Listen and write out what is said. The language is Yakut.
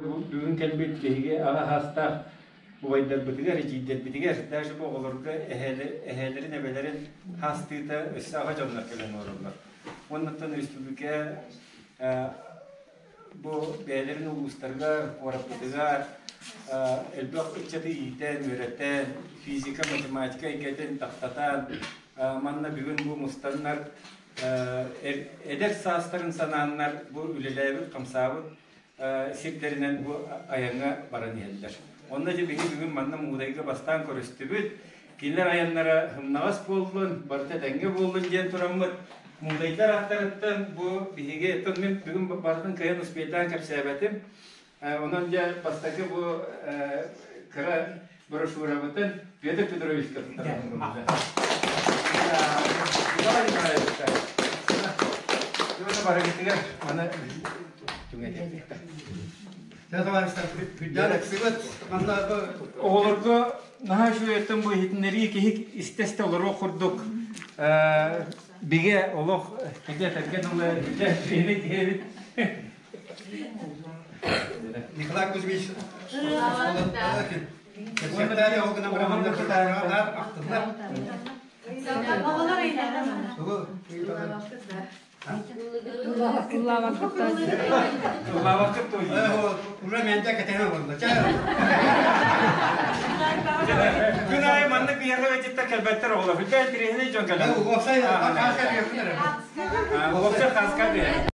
Бүгүн кэлбит биһиги аҕа саастаах убайдарбытыгар, эдьиийдэрбитигэр, даже бу оҕолорго эһээлэрин, эбэлэрин хаастыыта өссө аҕа дьоннор кэлэн олороллор. Уоннаттан республика бу бэйэлэрин улуустарыгар, куораппытыгар элбэх ыччаты иитэн, үөрэтэн, физика, математика эйгэтин таптатан, манна бүгүн бу мустаннар эдэр саастарын санааннар бу үлэлээбит, хамсаабыт сирдэринэн бу айаҥҥа баран иһэллэр. Онно дьэ биһиги бүгүн манна Муудайга бастаан көрүстүбүт. Кинилэр айаннара һымнаҕас буоллун, барыта этэҥҥэ буоллун диэн тураммыт Муудайдар аттарыттан бу биһиги, оттон мин бүгүн барытын кыайан успейдаан кэпсээбэтим. Онон дьэ бастакы бу кыра брошюрабытын Петр Петровичка туттарабын. Николай Николаевичка. Барыгытыгар маны Оҕолорго наһаа үчүгэйтэн бу иһитиннэрии киһи истэ-истэ олоруох курдук бигэ олох киһи этэргэ дылы киһини киһибит Николай Кузьмич Ыллаабаккыт дуо? Уже мэнтэ кэтэһэн олордо. Күн аайы маннык биһиэхэ ыалдьыттар кэлбэттэр оҕолор. Бүтэ интириэһинэй дьон кэлэр. Уопсай хааска биэрдилэр. Уопсай хааска биэрэр.